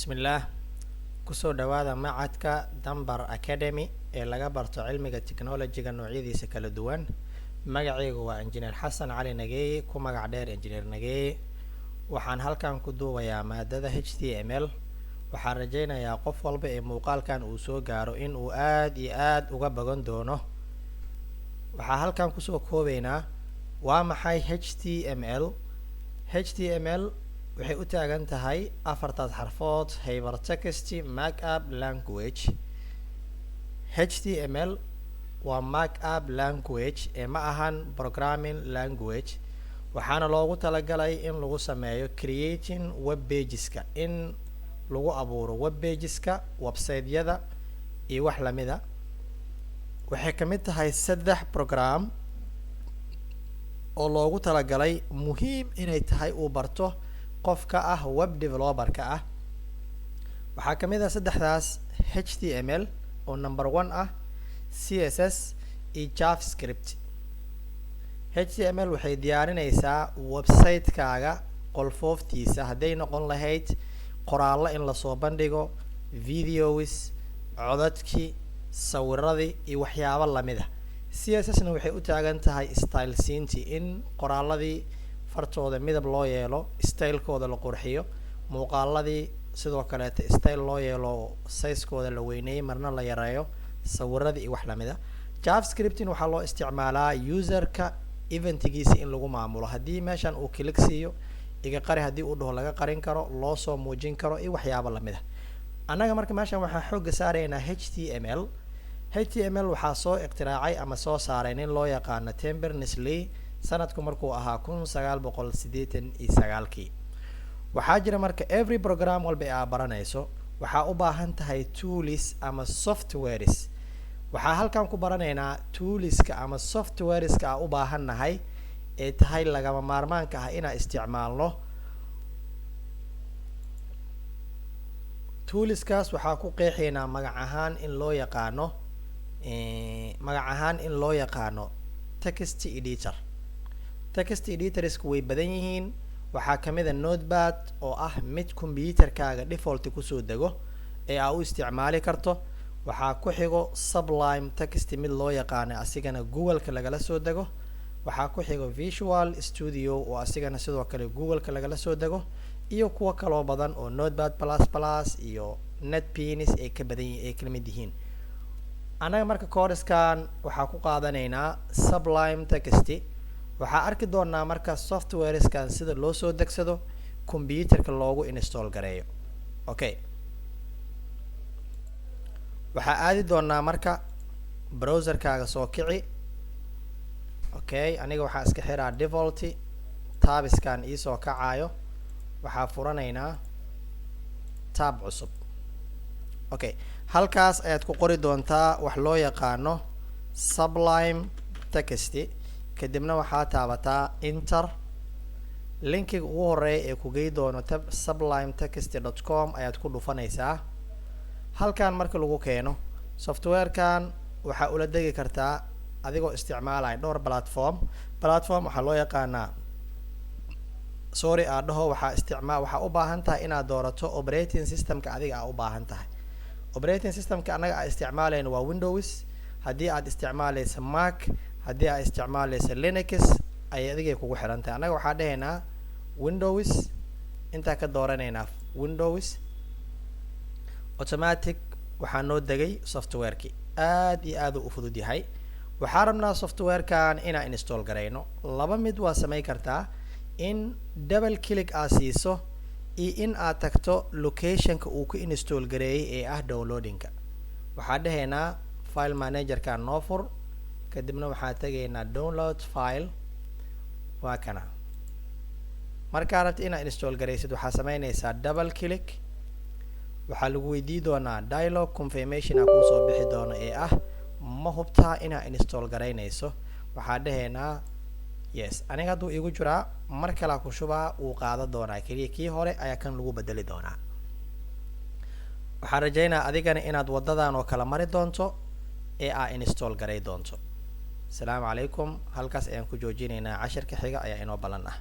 Bismillaah, kusoo dhawaada machadka Dambar Academy ee laga barto cilmiga technology-ga noocyadiisa kala duwan. Magacaygu waa Injineer Xasan Cali Nageeye, ku magac dheer Injineer Nageeye. Waxaan halkan ku duubayaa maadada HTML. Waxaan rajaynayaa qof walba ee muuqaalkan uu soo gaaro in uu aad iyo aad uga bogan doono. Waxaa halkan kusoo koobeynaa waa maxay HTML. HTML waxay u taagan tahay afartaas xarfood: Hypertext Markup Language. HTML waa markup language ee ma ahan programming language. Waxaana loogu talagalay in lagu sameeyo creating web pageska, in lagu abuuro web pageska, website-yada iyo wax lamida. Waxay kamid tahay saddex program oo loogu talagalay muhiim inay tahay uu barto qofka ah web developer-ka ah. Waxaa kamid ah saddexdaas HTML oo number one ah, CSS iyo JavaScript. HTML waxay diyaarinaysaa website-kaaga qolfooftiisa, hadday noqon lahayd qoraallo in lasoo bandhigo, videos, codadkii, sawiradii iyo waxyaabo lamid ah. CSS na waxay u taagan tahay style siinti, in qoraaladii fartooda midab loo yeelo, stylekooda la qurxiyo, muuqaaladii sidoo kaleeta style loo yeelo, sizekooda la weyneeyey marna la yareeyo, sawiradii iyo wax lamid a. JavaScriptin waxaa loo isticmaalaa userka eventigiisa in lagu maamulo. Haddii meeshan uu click siiyo, iga qari haddii uu dhaho, laga qarin karo, loo soo muujin karo iyo waxyaabo lamid a. Annaga marka meeshan waxaan xoogga saaraynaa HTML. HTML waxaa soo iqtiraacay ama soo saaray nin loo yaqaano Tim Berners-Lee, sanadku markuu ahaa 1989-kii. Waxaa jira marka every program walba ee aad baranayso waxaa u baahan tahay tools ama softwares. Waxaa halkan ku baranaynaa toolska ama softwareska aa u baahan nahay ee tahay lagama maarmaanka ah inaan isticmaalno. Toolskaas waxaa ku qeexaynaa magac ahaan in loo yaqaano, magac ahaan in loo yaqaano text editor. Text editorsku way badan yihiin. Waxaa kamid a Notepad, oo ah mid computerkaaga default kusoo dego ee aa u isticmaali karto. Waxaa ku xigo Sublime Text, mid loo yaqaano, asigana Google-ka lagala soo dego. Waxaa ku xigo Visual Studio, oo asigana sidoo kale Google-ka lagala soo dego, iyo kuwo kaloo badan oo Notepad++ iyo NetBeans ay ka badan yihin, ay kala mid yihiin. Annaga marka coursekan waxaa ku qaadanaynaa Sublime Text. Waxaa arki doonaa marka softwareskan sida loo soo degsado, computerka loogu install gareeyo. Okay, waxaa aadi doonaa marka browserkaaga soo kici. Okay, aniga waxaa iska xiraa default tabskan iisoo kacayo. Waxaa furanaynaa tab cusub. Okay, halkaas ayaad ku qori doontaa wax loo yaqaano Sublime Text, kadibna waxaa taabataa enter. Linkiga ugu horeeya ee ku gey doono tab sublimetext.com ayaad ku dhufanaysaa. Halkan marka lagu keeno, softwarekan waxaa ula degi kartaa adigoo isticmaalaya dhowr platform. Platform waxaa loo yaqaanaa, sorry, aa dhaho, waxaa isticmaa waxaa u baahan tahay inaad doorato operating systemka adiga aa u baahan tahay. Operating systemka annaga aa isticmaalayno waa Windows. Haddii aad isticmaaleysa Mac, haddii aad isticmaaleysa Linux, ay adigay kugu xiran tahay. Annaga waxaa dhahaynaa Windows, intaa ka dooranaynaa Windows. Automatic waxaa noo degay softwareki. Aad iyo aad uu u fudud yahay. Waxaa rabnaa softwarekan inaan install garayno. Laba mid waa samey kartaa: in double click aad siiso iyo in aad tagto locationka uu ku install gareeyay ee ah downloadingka. Waxaa dhahaynaa file managerka noo fur, kadibna waxaa tegaynaa download file. Waa kana. Markaa rabta inaad install garaysid, waxaa sameynaysaa double click. Waxaa lagu weydii doonaa dialog confirmation a kuusoo bixi doono ee ah ma hubtaa inaad install garaynayso? Waxaa dhahaynaa yes. Aniga hadduu igu jiraa, mar kalaa ku shubaa, wuu qaadan doonaa. Keliya kii hore ayaa kan lagu bedeli doonaa. Waxaan rajaynaa adigana inaad waddadan oo kala mari doonto ee aa install garay doonto. Asalaamu calaykum. Halkaas ayaan ku joojinaynaa. Cashirka xiga ayaa inoo ballan ah.